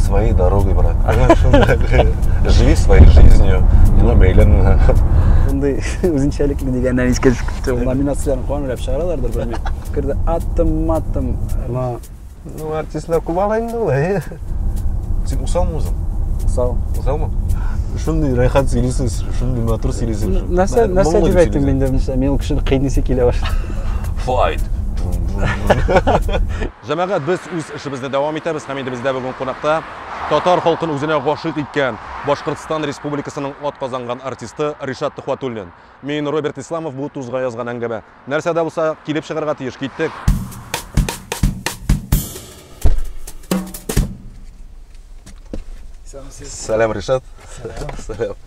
своей дорогой, брат. Живи своей жизнью. Миңа бәйләнмә. Шундый үзенчәлекле дигәннән искә төшеп китте. Ул номинацияләрен каян уйлап чыгаралардыр, белмим. Керде атом, матом. Но Ну, артистлар күп ала инде ул, әйе. Син усалмы үзең? Усал. Усалмы? Шундый рәхәт сөйлисең, шундый матур сөйлисең. Нәрсә, нәрсә дип әйтим инде, мин ул кешене кыйныйсы килә башлады. Fight. Җәмәгать, без үз эшебезне дәвам итәбез һәм инде бездә бүген кунакта татар халкын үзенә гашыйк иткән Башкортстан Республикасының атказанган артисты Ришат Төхвәтуллин. Мин Роберт Исламов, бу тузга язган әңгәмә. Нәрсә дә булса килеп чыгарга тиеш, киттек. Сәлам, Ришат. Сәлам.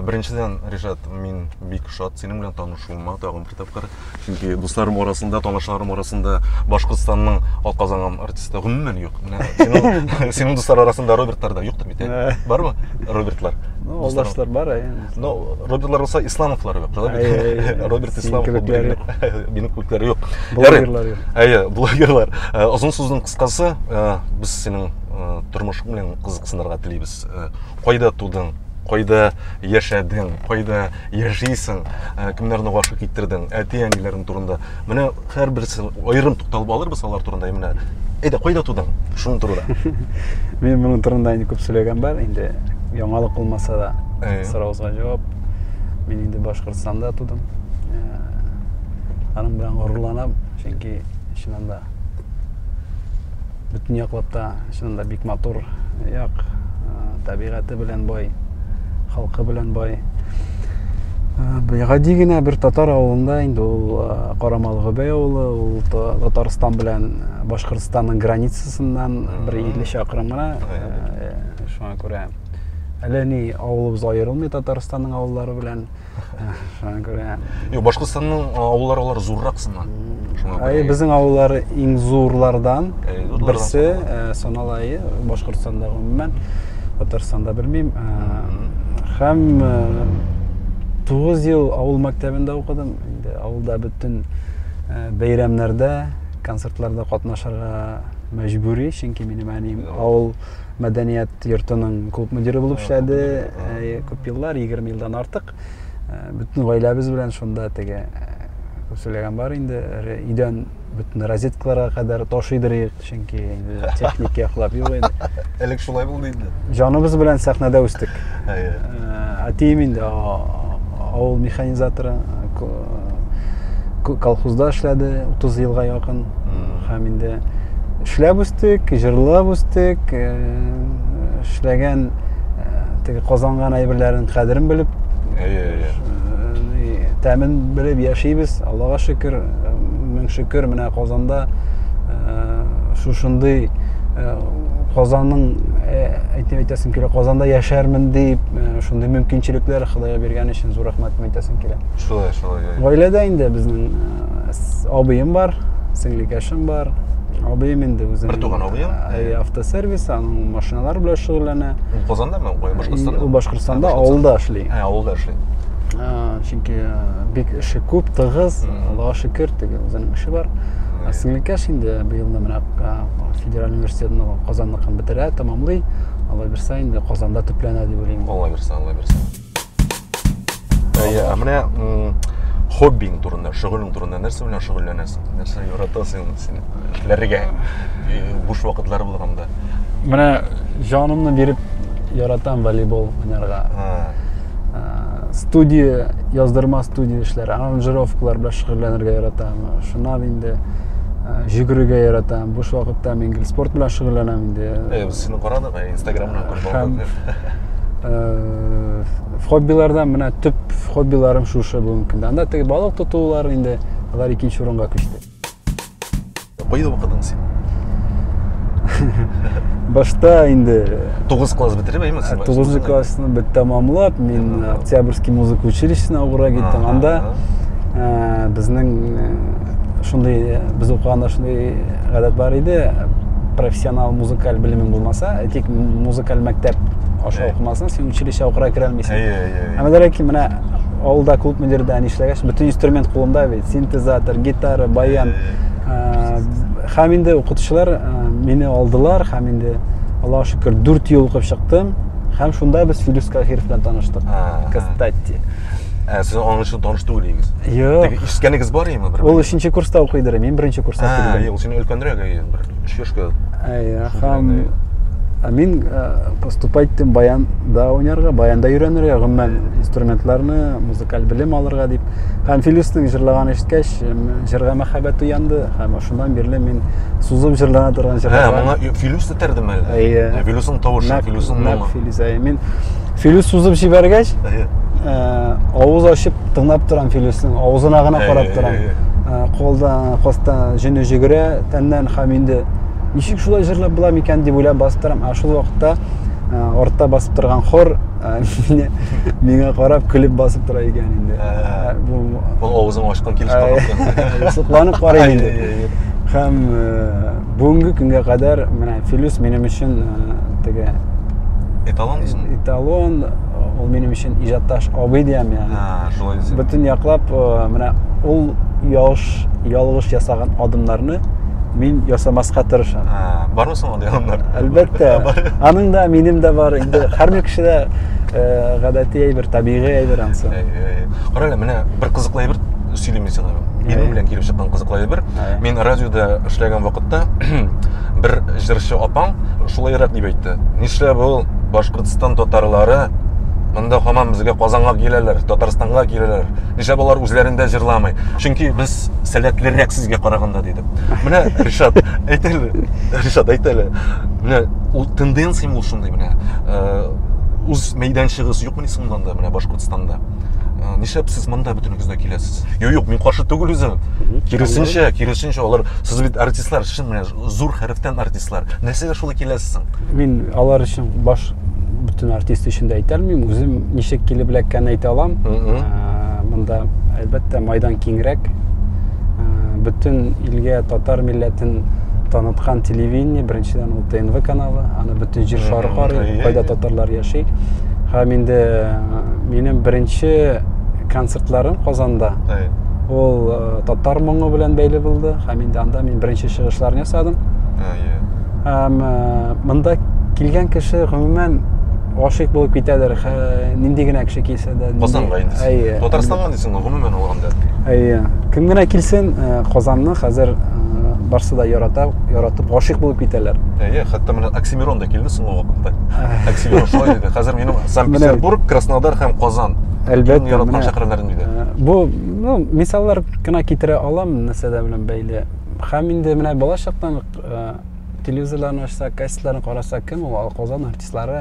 Беренчедән, Ришат, мин бик шат синең белән танышуыма тагын бер тапкыр. Чөнки дусларым арасында, танышларым арасында Башкортстанның атказанган артисты гомумән юк. Менә синең, синең дуслар арасында Робертлар да юктыр бит, ә? Бармы Робертлар? Ну, алдашлар бар, әйе. Ну, Робертлар булса, Исламовлар юк, шулай бит? Роберт Исламов минем кебекләр юк. Блогерлар юк. Әйе, блогерлар. Озын сүзнең кыскасы, без синең тормышың белән кызыксынырга телибез. Кайда тудың? Кайда яшәдең, кайда яшисең, кемнәрне гашык иттердең, әти-әниләрең турында. Менә һәрберсе аерым тукталып алырбыз алар турында. Менә әйдә, кайда тудың? Шуның турында. Мин моның турында инде күп сөйләгән бар, инде яңалык булмаса да соравыгызга җавап. Мин инде Башкортстанда тудым. Аның белән горурланам, чөнки чыннан да Бөтен яклап та, чыннан да бик матур як, табигате белән бай, халкы белән бай. Гади генә бер татар авылында инде ул Карамалы Гөбәй авылы, ул Татарстан белән Башкортстанның границасыннан бер 50 чакрым гына. Шуңа күрә әллә ни авылыбыз аерылмый Татарстанның авыллары белән. Шуңа күрә. Юк, Башкортстанның авыллары алар зуррак сыман. Шуңа күрә. Әйе, безнең авыллар иң зурлардан берсе санала, әйе, Башкортстанда гомумән, Татарстанда белмим. Һәм 9 ел авыл мәктәбендә укыдым. Инде авылда бөтен бәйрәмнәрдә, концертларда катнашырга мәҗбүри, чөнки минем әнием авыл мәдәният йортының клуб мөдире булып эшләде күп еллар, 20 елдан артык. Бөтен гаиләбез белән шунда теге күп сөйләгән бар инде, өйдән бөтен розеткаларга кадәр ташыйдыр чөнки инде техник яклап юк иде. Элек шулай булды инде. Җаныбыз белән сәхнәдә үстек. Әтием инде авыл механизаторы, колхозда эшләде 30 елга якын. Һәм инде эшләп үстек, җырлап үстек, эшләгән теге казанган әйберләрнең кадерен белеп, тәмен белеп яшибез. Аллага шөкер, мең шөкер, менә Казанда шушындый Казанның әйтеп әйтәсем килә, Казанда яшәрмен дип, шундый мөмкинчелекләр Ходай биргән өчен зур рәхмәтем әйтәсем килә. Шулай, шулай. Гаиләдә инде безнең абыем бар, сеңлекәшем бар. Абыем инде үзенең Бер туган абыең? Әйе, автосервис, аның машиналар белән шөгыльләнә. Ул Казандамы, Башкортстанда? Ул Башкортстанда, авылда эшли. Ә, авылда эшли. Чөнки бик эше күп, тыгыз, Аллага шөкер, теге үзенең эше бар. Сеңлекәш инде быелны менә федераль университетны Казанныкын бетерә, тәмамлый. Алла бирсә, инде Казанда төпләнә дип уйлыйм. Алла бирсә, Алла бирсә. Әйе, ә менә хоббиң турында, шөгылең турында нәрсә белән шөгыльләнәсең? Нәрсә яратасың син эшләргә буш вакытлар булганда? Менә җанымны биреп яратам волейбол уйнарга. Студия, яздырма студия эшләре, аранжировкалар белән шөгыльләнергә яратам. Шуннан инде йөгерергә яратам. Буш вакытта мин гел спорт белән шөгыльләнәм инде. Без сине карадык, Инстаграмнан күреп алдык. Хоббилардан менә төп хоббиларым шушы бүгенге көндә. Анда теге балык тотулар инде, алар икенче урынга күчте. Кайда укыдың син? Башта инде 9 класс бетереп, әйме син? 9 классны бит тәмамлап, мин Октябрьский музыка училищесына укырга киттем. Анда безнең шундый без укыганда шундый гадәт бар иде, профессионал музыкаль белемең булмаса, әйтик, музыкаль мәктәп аша укымасаң, син училище укырга керә алмыйсың. Әйе, әйе. Әмма ләкин менә авылда клуб мөдирдә эшләгәч, бөтен инструмент кулымда бит, синтезатор, гитара, баян. Һәм инде укытучылар Мине алдылар һәм инде Аллаһ шөкер 4 ел укып чыктым. Һәм шунда без Филүс Каһиров белән таныштык. Кстати. Ә сез аның өчен таныш түгел идегез? Юк. Теге ишеткәнегез бар идеме бер? Ул 3 курста укыйдыр, мин 1 курста килдем. Ул синең өлкәнрәк, бер 3 яшькә. Әйе, һәм мин поступать иттем баянда уйнарга, баянда өйрәнергә, гомумән инструментларны, музыкаль белем алырга дип. Һәм Филүснең җырлаганын ишеткәч, җырга мәхәббәт уянды һәм шуннан бирле мин сузып җырлана торган җырларга. Ә, моңа Филүс тә тәрдем әле. Әйе. Филүснең тавышы, Филүснең моңы. Филүс, әйе. Мин Филүс сузып җибәргәч, авыз ачып тыңлап торам Филүснең, авызына гына карап торам. Кулда, каста җене җөгерә тәннән һәм инде ничек шулай җырлап була микән дип уйлап басып торам. Ә шул вакытта артта басып торган хор мине миңа карап көлеп басып тора икән инде. Бу Ул авызын ачкан килеш карап. Сокланып карыйм инде. Һәм бүгенге көнгә кадәр менә Филүс минем өчен теге эталон дисең? Эталон, ул минем өчен иҗатташ абый диям ягъни. Шулай дисең. Бөтен яклап менә ул ялгыш ялгыш ясаган адымнарны мин ясамаска тырышам. Бармы соң андый адымнар? Әлбәттә. Аның да, минем дә бар. Инде һәрбер кешедә гадәти әйбер, табигый әйбер ансы. Кара әле, менә бер кызыклы әйбер сөйлим мин сиңа. Минем белән килеп чыккан кызыклы әйбер. Мин радиода эшләгән вакытта бер җырчы апаң шулайрак дип әйтте. Нишләп ул Башкортстан татарлары монда һаман безгә Казанга киләләр, Татарстанга киләләр. Нишләп алар үзләрендә җырламый? Чөнки без сәләтлерәк сезгә караганда диде. Менә Ришат, әйт әле. Ришат, әйт әле. Менә ул тенденция ул шундый менә. Үз мәйданчыгыз юкмыни соң монда, менә Башкортстанда? Нишләп сез монда бөтенегез дә киләсез? Юк, юк, мин каршы түгел үзем. Киресенчә, киресенчә, алар сез бит артистлар, чын менә зур хәрефтән артистлар. Нәрсәгә шулай киләсез соң? Мин алар өчен баш бөтен артист өчен дә әйтә алмыйм. Үзем ничек килеп эләккәнен әйтә алам. Монда әлбәттә майдан киңрәк. Бөтен илгә татар милләтен таныткан телевидение, беренчедән ул ТНВ каналы, аны бөтен җир шары карый, кайда татарлар яши. Һәм инде минем беренче концертларым Казанда. Ул татар моңы белән бәйле булды һәм инде анда мин беренче чыгышларны ясадым. Һәм монда килгән кеше гомумән гашыйк булып китәдер, нинди генә кеше килсә дә. Казанга инде. Әйе. Татарстанга дисең, гомумән алганда. Әйе. Кем генә килсен, Казанны хәзер барсы да ярата, яратып гашыйк булып китәләр. Әйе, хәтта менә Оксимирон да килде соңгы вакытта. Оксимирон шулай диде. Хәзер минем Санкт-Петербург, Краснодар һәм Казан. Әлбәттә, яраткан шәһәрләрем диде. Бу, ну, мисаллар кына китерә алам, нәрсәдә белән бәйле. Һәм инде менә бала чактан телевизорларны ачсак, кассетларны карасак, кем ул? Казан артистлары.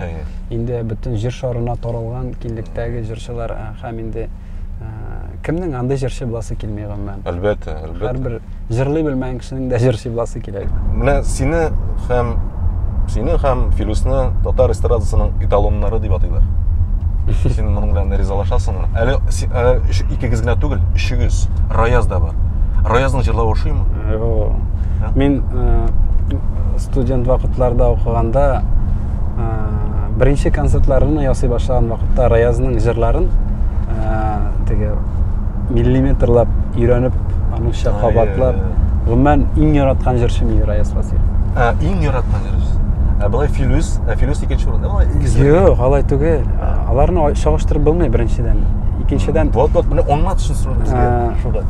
Инде бөтен җир шарына таралган киңлектәге җырчылар һәм инде кемнең андый җырчы буласы килми гомумән? Әлбәттә, әлбәттә. Һәрбер җырлый белмәгән кешенең дә җырчы буласы килә. Менә сине һәм сине һәм Филүсне татар эстрадасының эталоннары дип атыйлар. Син моның белән ризалашасыңмы? Әле икегез генә түгел, өчегез. Раяз да бар. Раязның җырлавы ошыймы? Юк. Мин студент вакытларда укыганда беренче концертларымны ясый башлаган вакытта Раязның җырларын теге миллиметрлап өйрәнеп, аныңча кабатлап, гомумән иң яраткан җырчы мин Раяз Фасих. Ә, иң яраткан җырчы. Ә былай Филүс, ә Филүс икенче урында. Болай икесе. Юк, алай түгел. Аларны чагыштырып булмый беренчедән. Икенчедән, Вот, вот, менә аңлат өчен сорыйм безгә. Шунда.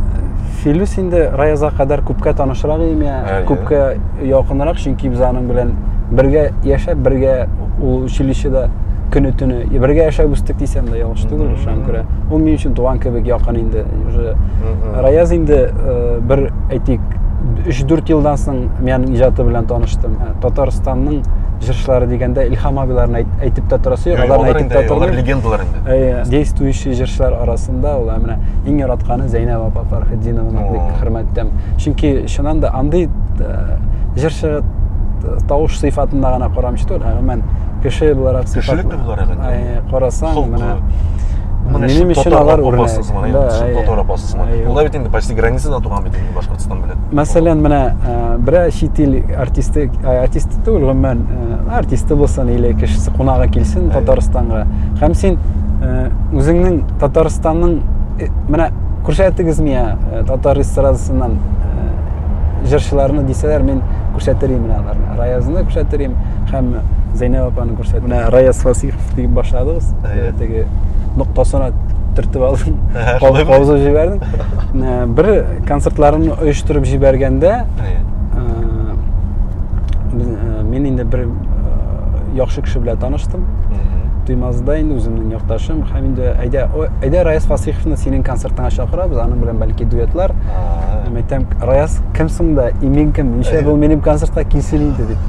Филүс инде Раязга кадәр күпкә танышрак имя, күпкә якынрак, чөнки без аның белән бергә яшәп, бергә ул училищеда көне-төне бергә яшәп үстек дисәм дә ялгыш түгел, шуңа күрә ул минем өчен туган кебек якын инде. Уже Раяз инде бер әйтик 3-4 елдан соң мин аның иҗаты белән таныштым. Татарстанның җырчылары дигәндә Илһам абыйларны әйтеп тә торасы юк, аларны әйтеп тә тормыйм. Алар легендалар инде. Әйе, действующий җырчылар арасында ул менә иң яратканы Зәйнәб апа Фәрхетдинованы бик хөрмәт итәм. Чөнки чыннан да андый җырчы тавыш сыйфатында гына карамыйча түгел, ә гомумән кеше буларак сыйфат. Кешелек буларак инде. Карасаң, менә минем өчен алар үрнәк. Татар апасы сыман. Ул да бит инде почти границада туган бит инде Башкортстан белән. Мәсәлән, менә берәр чит ил артисты, артисты түгел, гомумән, артисты булсын или кешесе кунагы килсен Татарстанга. Һәм син үзеңнең Татарстанның менә күрсәтегез миңа татар эстрадасыннан җырчыларны дисәләр, мин Күрсәтер идем менә аларны. Раязны күрсәтер идем һәм Зәйнәб апаны күрсәтер. Менә Раяз Фасихов дип башладыгыз. Теге ноктасына төртеп алдым. Кабызып җибәрдем. Бер концертларын оештырып җибәргәндә, мин инде бер яхшы кеше белән таныштым. Туймазда инде үземнең якташым һәм инде әйдә, әйдә Раяз Фасиховны синең концертыңа чакырабыз, аның белән бәлки дуэтлар. Мин әйтәм, Раяз кем соң да, и мин кем, нишләп ул минем концертка килсен инде дип.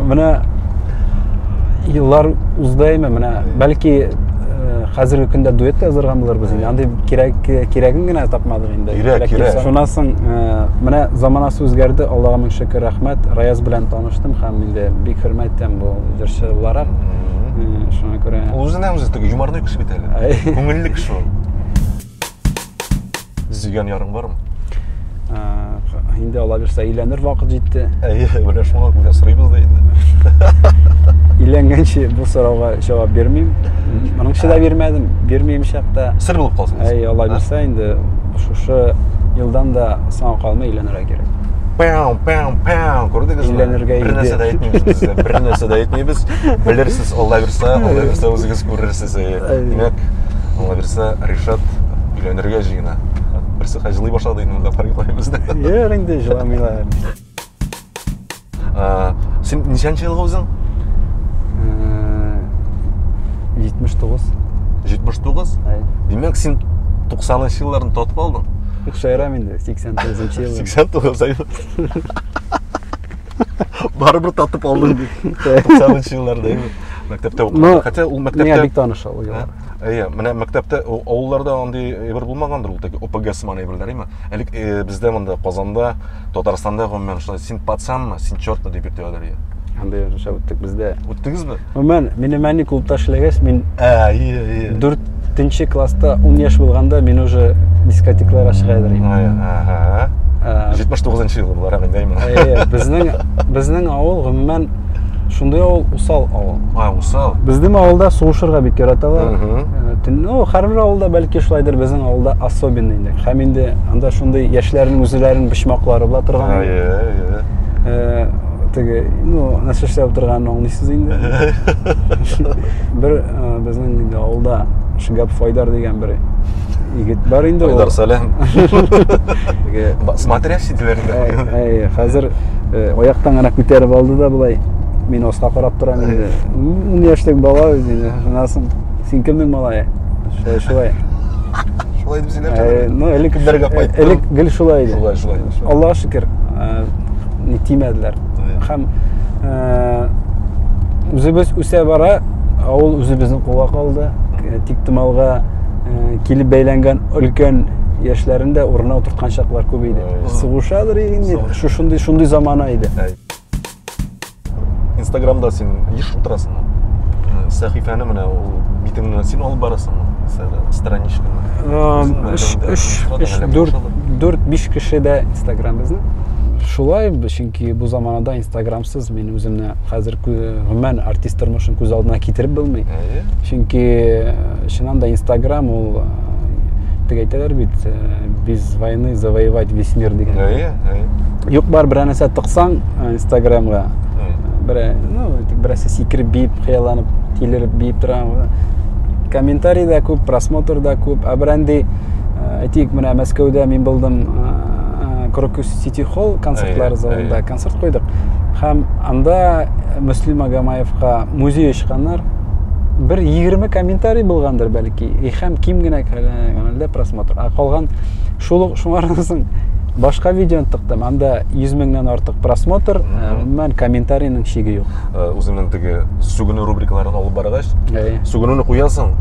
Менә еллар узды әйме, менә бәлки хәзерге көндә дуэт та язырган булырбыз инде. Андый кирәк кирәген генә тапмадык инде. Кирәк, кирәк. Шуннан соң менә заманасы үзгәрде, Аллага мең шөкер, рәхмәт. Раяз белән таныштым һәм инде бик хөрмәт итәм бу җырчы буларак. Шуңа күрә. Ул үзенә үзе теге юморной кеше бит әле. Күңелле кеше ул. Сөйгән ярың бармы? Инде Алла бирсә, өйләнер вакыт җитте. Әйе, менә шуңа күрә сорыйбыз да инде. Өйләнгәнче бу сорауга җавап бирмим. Моңынчы да бирмәдем, бирмим чакта. Сер булып калсын. Әйе, Алла бирсә, инде шушы елдан да соңга калмый өйләнергә кирәк. Пәу, пәу, пәу, күрдегезме? Өйләнергә Бер нәрсә дә әйтмибез без, бер нәрсә дә әйтмибез. Белерсез, Алла бирсә, Алла бирсә үзегез күрерсез. Димәк, Алла бирсә, Ришат өйләнергә җыена. Берсе хәзер җылый башлады инде монда парк бездә. Юк инде җыламыйлар. Син ничәнче елгы үзең? 79. 79? Димәк, син 90-нчы елларны татып алдың? Юк, шаярам инде, 89 ел. 89 ел. Барыбер татып алдың дип. 90-нчы елларда, мәктәптә укыганда. Хотя ул мәктәптә Миңа бик таныш ул еллар. Әйе, менә мәктәптә авылларда андый әйбер булмагандыр ул теге ОПГ сыман әйберләр, әйме? Элек бездә монда Казанда, Татарстанда гомумән шулай син пацанмы, син чертмы дип йөртәләр иде. Андый аша үттек бездә. Үттегезме? Гомумән, минем әни клубта эшләгәч, мин Әйе, әйе. 4 класста 10 яшь булганда мин уже дискотекаларга чыга идем. Ага. 79 ел буларак инде, әйме? Әйе, безнең авыл гомумән шундый авыл, усал авыл. А, усал. Безнең авылда сугышырга бик яраталар. Ну, һәрбер авылда бәлки шулайдыр, безнең авылда особенно инде. Һәм инде анда шундый яшьләрнең үзләренең почмаклары була торган. Әйе, әйе. Теге, ну, нәрсә эшләп торганын аңлыйсыз инде. Бер безнең инде авылда Шигапов Айдар дигән бер егет бар инде. Айдар сәлам. Теге смотрящий диләр инде. Әй, хәзер аяктан гына күтәреп алды да болай. Мин аска карап торам инде. 10 яшьлек бала үзе инде. Шуннан соң син кемнең малае? Шулай, шулай. Шулай дип сөйләп. Ну, элек кемнәргә кайттың? Элек гел шулай иде. Шулай, шулай. Аллаһ шөкер, ни тимәделәр. Һәм үзебез үсә бара, авыл үзебезнең кулга калды. Тиктомалга килеп бәйләнгән өлкән яшьләрен дә урынына утырткан чаклар күп иде. Сугышадыр инде. Шушындый шундый замана иде. Инстаграмда син еш утырасыңмы? Сәхифәне менә ул битеңне син алып барасыңмы? Страничканы. Өч, өч, дүрт, дүрт, биш кеше дә Инстаграм безнең. Шулай, чөнки бу заманада Инстаграмсыз мин үземне хәзер гомумән артист тормышын күз алдына китереп булмый. Чөнки чыннан да Инстаграм ул теге әйтәләр бит, без войны завоевать весь мир дигән. Әйе, әйе. Юк бар берәр нәрсә тыксаң Инстаграмга, берәр, ну, берәрсе сикереп биеп, хыялланып, тилереп биеп тора. Комментарий да күп, просмотр да күп. Ә берәнди, әйтик, менә Мәскәүдә мин булдым Крокус Сити Холл концертлар залында концерт куйдык. Һәм анда Мөслим Агамаевка музей ачканнар. Бер 20 комментарий булгандыр бәлки. И һәм ким генә каналда просмотр. Ә калган шул шуңардан соң башка видеоны тыктым. Анда 100 меңнән артык просмотр, гомумән комментарийның чиге юк. Үземнең теге сүгенү рубрикаларын алып баргач, сүгенүне куясың,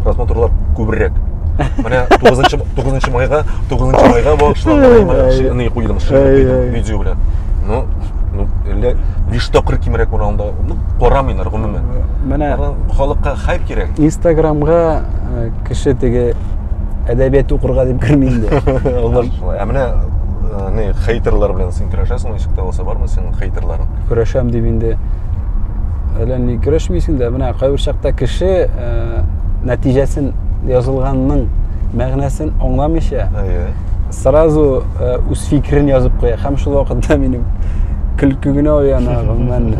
просмотрлар күбрәк. Менә 9 майга, 9 майга багышланган ни куйдым, видео белән. Ну, ну, әллә 5 тапкыр кимрәк моны анда, ну, карамыйлар гомумән. Менә халыкка хайп кирәк. Инстаграмга кеше теге әдәбият укырга дип керми инде. Алар шулай. Ә менә ни хейтерлар белән син көрәшәсең, ничек тә булса бармы синең хейтерларың? Көрәшәм дип инде әллә ни көрәшмисең дә, менә кайбер чакта кеше нәтиҗәсен язылганның мәгънәсен аңламыйча, Сразу үз фикерен язып куя. Һәм шул вакытта минем көлке генә уяна, гомумән.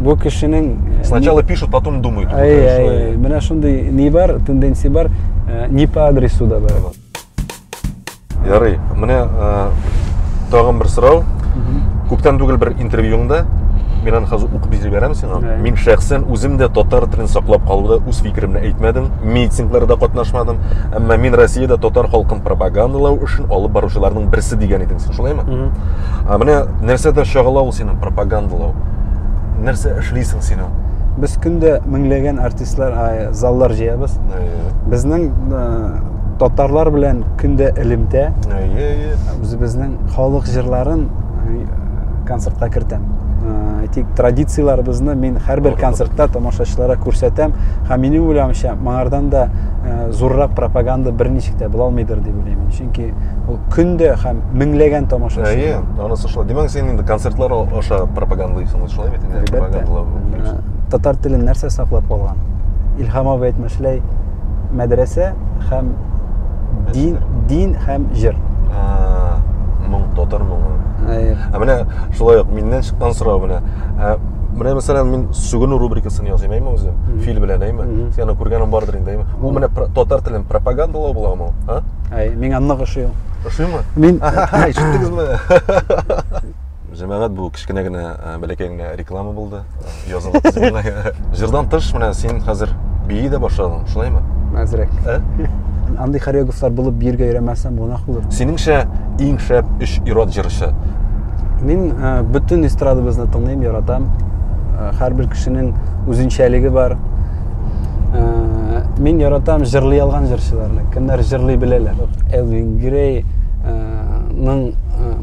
Бу кешенең Сначала пишут, потом думают. Әй, әй, менә шундый ни бар, тенденция бар, не по адресу да бар. Ярый, менә тагын бер сорау. Күптән түгел бер интервьюңда мин аны хәзер укып җибәрәм сиңа. Мин шәхсән үзем дә татар телен саклап калуда үз фикеремне әйтмәдем, митингларда катнашмадым. Әмма мин Россиядә татар халкын пропагандалау эшен алып баручыларның берсе дигән идең син, шулаймы? Ә менә нәрсәдә чагыла ул синең пропагандалау? Нәрсә эшлисең син ул? Без көндә меңләгән артистлар, заллар җыябыз. Безнең татарлар белән көндә элемтә. Әйе, әйе. Үзебезнең халык җырларын концертка кертәм. Әйтик, традицияләребезне мин һәрбер концертта тамашачыларга күрсәтәм. Һәм минем уйлавымча, моңардан да зуррак пропаганда берничек тә була алмыйдыр дип уйлыйм. Чөнки ул көндә һәм меңләгән тамашачы. Әйе, анысы шулай. Димәк, син инде концертлар аша пропагандалыйсың, шулай бит инде? Әлбәттә. Татар телен нәрсә саклап калган? Илһам абый әйтмешләй, мәдрәсә һәм дин, дин һәм җыр. Моң, татар моңы. Ә менә шулай ук миннән чыккан сорау менә. Менә мәсәлән, мин сүгенү рубрикасын языйм, әйме үзем? Фил белән, әйме? Син аны күргәнең бардыр инде, әйме? Ул менә татар телен пропагандалау буламы ул, а? Әй, миңа нык ошый ул. Ошыймы? Мин Ишеттегезме? Җәмәгать, бу кечкенә генә, бәләкәй генә реклама булды. Язылып миңа. Җырдан тыш, менә син хәзер бии дә башладың, шулаймы? Әзрәк. Ә? Андый хореографлар булып биергә өйрәнмәсәм, гөнаһ булыр. Синеңчә, иң шәп өч ир-ат җырчы? Мин бөтен эстрадабызны тыңлыйм, яратам. Һәрбер кешенең үзенчәлеге бар. Мин яратам җырлый алган җырчыларны, кемнәр җырлый беләләр. Элвин Грей ның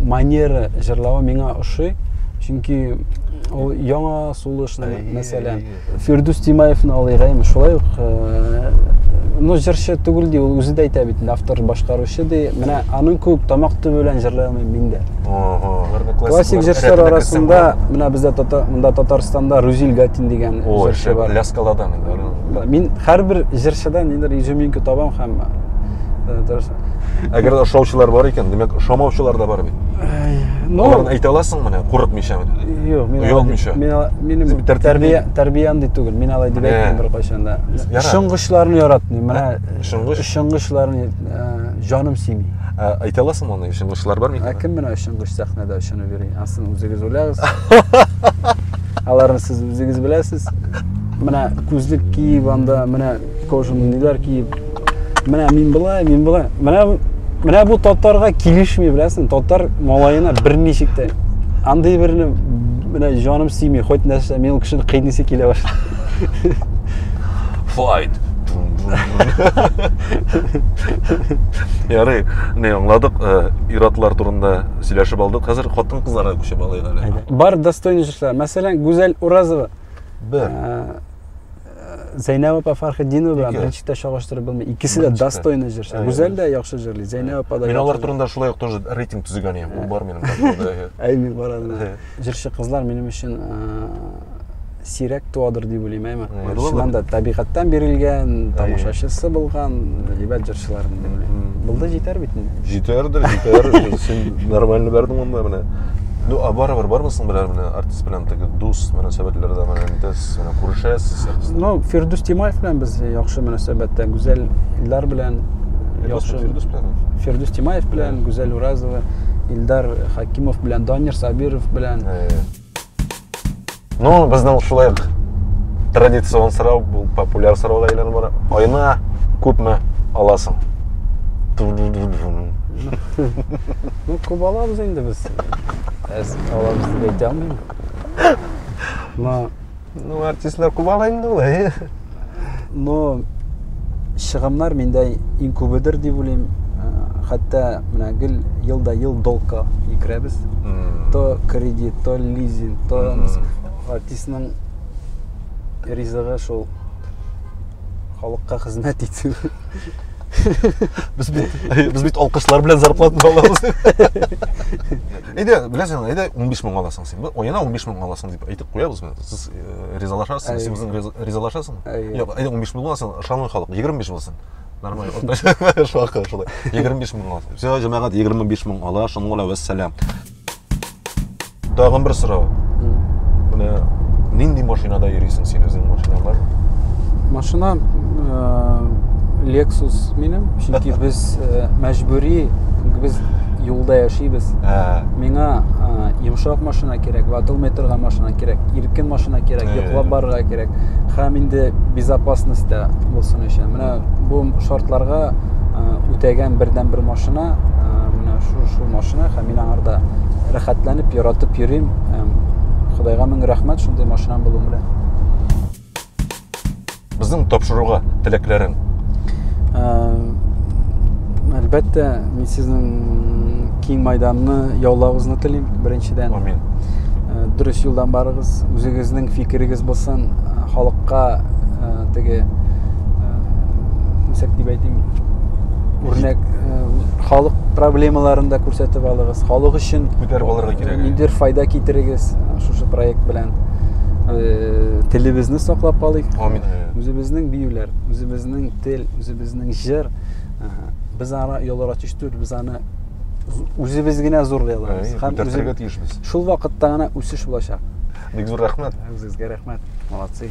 манера җырлавы миңа ошый, чөнки ул яңа сулыш, мәсәлән. Фирдүс Тимаевны алыйк, әйме, шулай ук, ну, җырчы түгел ди, ул үзе дә әйтә бит, автор, башкаручы ди. Менә аның күк тамак төбе белән җырлый алмыйм мин дә. Классик җырчылар арасында менә бездә монда Татарстанда Рузил Гатин дигән җырчы бар. Ляскаладан инде. Мин һәрбер җырчыдан нидер изюминка табам һәм Әгәр дә ошаучылар бар икән, димәк, ошамаучылар да бар бит. Ну, Аларны әйтә аласың менә, курыкмыйча менә. Юк, мин оялмыйча. Мин минем тәрбия тәрбия андый түгел. Мин алай дип әйтмим беркайчан да. Шыңгычларны яратмыйм. Менә шыңгыч шыңгычларны җаным сөйми. Әйтә аласыңмы аны, шыңгычлар бар микән? Ә кем менә шыңгыч сәхнәдә очынып йөри? Асын үзегез уйлагыз. Аларны сез үзегез беләсез. Менә күзлек киеп анда, менә кожаный ниләр киеп. Менә мин болай, мин болай. Менә бу татарга килешми, беләсең, татар малаена берничек тә. Андый берне менә җаным сөйми, хоть нәрсә, мин ул кешене кыйныйсы килә башлый. Fight. Ярый, не аңладык, ир-атлар турында сөйләшеп алдык. Хәзер хатын-кызларга күчеп алыйк әле. Бар достойный җырчылар. Мәсәлән, Гүзәл Уразова. Бер. Зәйнәб апа Фархетдинова белән беренче тә чагыштырып булмый. Икесе дә достойный җырчы. Гүзәл дә яхшы җырлый, Зәйнәб апа да. Мин алар турында шулай ук тоже рейтинг төзегән идем. Ул бар минем. Әй, мин барам. Җырчы кызлар минем өчен сирәк туадыр дип уйлыйм, әйме? Чыннан да табигатьтән бирелгән, тамашачысы булган әйбәт җырчылар дип уйлыйм. Булды, җитәр бит инде. Җитәрдер, җитәр. Син нормально бәрдең монда менә. Ну, а барыбер бармы соң берәр менә артист белән теге дус мөнәсәбәтләрдә менә нитәсез, менә күрешәсез артист? Ну, Фирдүс Тимаев белән без яхшы мөнәсәбәттә, Гүзәл Илдар белән яхшы. Фирдүс белән? Фирдүс Тимаев белән, Гүзәл Уразова, Илдар Хакимов белән, Данир Сабиров белән. Ну, безнең шулай ук традицион сорау, бу популяр сорауга әйләнеп бара. Айына күпме аласың? Ну, күп алабыз инде без. Әз алабыз дип әйтә алмыйм. Но Ну, артистлар күп ала инде ул, әйе. Но чыгымнар миндә иң күбедер дип уйлыйм. Хәтта менә гел ел да ел долгка керәбез. То кредит, то лизинг, то артистның ризыгы шул халыкка хезмәт итү. Без бит, без бит алкышлар белән зарплата алабыз. Әйдә, беләсең, әйдә 15 мең аласың син. Аена 15 мең аласың дип әйтеп куябыз. Сез ризалашасың, син үзең ризалашасың? Юк, әйдә 15 мең булмасын, ышанмый халык, 25 булсын. Нормально. Уртача эш хакы шулай. 25 мең ала. Все, җәмәгать 25 мең ала, шуның белән вәссәлам. Тагын бер сорау. Менә нинди машинада йөрисең син үзең машина бар? Машина э, Lexus минем, чөнки без э, мәҗбүри, без юлда яшибез. Миңа э, йомшак машина кирәк, ватылмый торган машина кирәк, иркен машина кирәк, йоклап барырга кирәк. Һәм инде безопасность та булсын өчен. Менә бу шартларга үтәгән бердән-бер машина, менә шу шул машина һәм мин аңарда рәхәтләнеп, яратып йөрим. Ходайга мең рәхмәт шундый машинам булуы белән. Безнең тапшыруга теләкләрең? Әлбәттә, мин сезнең киң майданны яулавыгызны телим, беренчедән. Амин. Дөрес юлдан барыгыз, үзегезнең фикерегез булсын, халыкка теге ничек дип әйтим, үрнәк халык проблемаларын да күрсәтеп алыгыз. Халык өчен күтәреп алырга кирәк. Ниндидер файда китерегез шушы проект белән. Телебезне саклап калыйк. Амин. Үзебезнең биюләр, үзебезнең тел, үзебезнең җыр. Без аны ялларга тиеш түгел, без аны үзебез генә зурлый алабыз. Һәм күтәрергә тиешбез. Шул вакытта гына үсеш булачак. Бик зур рәхмәт. Үзегезгә рәхмәт. Молодцы.